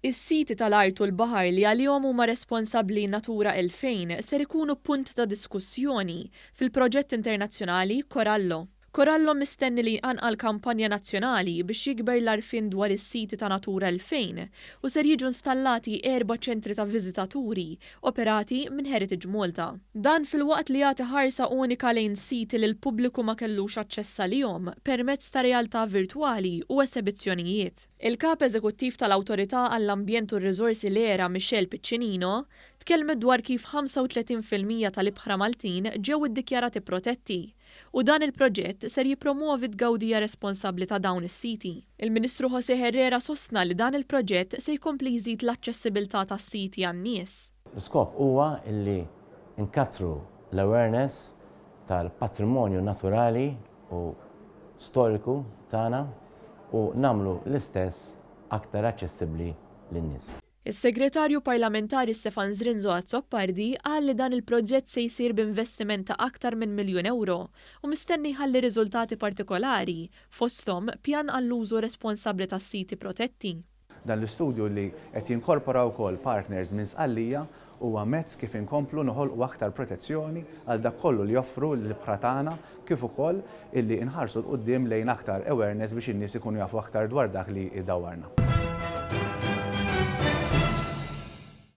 Is-siti tal-art u l-baħar li għalihom huma responsabbli Natura 2000 ser ikunu punt ta' diskussjoni fil-proġett internazzjonali Corallo. Corallo mistenni li jqanqal kampanja nazzjonali biex jikber l-għarfien dwar is-siti ta' Natura 2000 u ser jiġu installati erba' ċentri ta' viżitaturi operati minn Heritage Malta. Dan filwaqt li jagħti ħarsa unika lejn siti li l-pubbliku ma kellux aċċess għalihom permezz ta' realtà virtwali u esebizzjonijiet. Il-Kap Eżekuttiv tal-Awtorità għall-Ambjent u r-Riżorsi l-ERA Michelle Piccinino tkellmet dwar kif 35% tal-ibħra Maltin ġew iddikjarati protetti u dan il-proġett ser jippromwovi t-tgawdija responsabbli ta' dawn is-siti. Il-Ministru José Herrera sostna li dan il-proġett se jkompli jżid l-aċċessibilità tas-siti għan-nies. L-iskop huwa li nkattru l-awareness tal-patrimonju naturali u storiku tagħna u nagħmlu l-istess aktar aċċessibbli lin-nies. Is-Segretarju Parlamentari Stefan Zrinzo Azzopardi qal li dan il-proġett se jsir b'investiment ta' aktar minn miljun ewro u mistenni jħalli riżultati partikolari, fosthom pjan għall-użu responsabbli tas-siti protetti. Dan l-istudju li qed jinkorpora wkoll partners minn Sqallija huwa mezz kif inkomplu noħolqu aktar protezzjoni għal dak kollu li joffru l-ibħra tagħna kif ukoll illi nħarsu 'l quddiem lejn aktar awareness biex in-nies ikunu jafu aktar dwar dak li jdawwarna.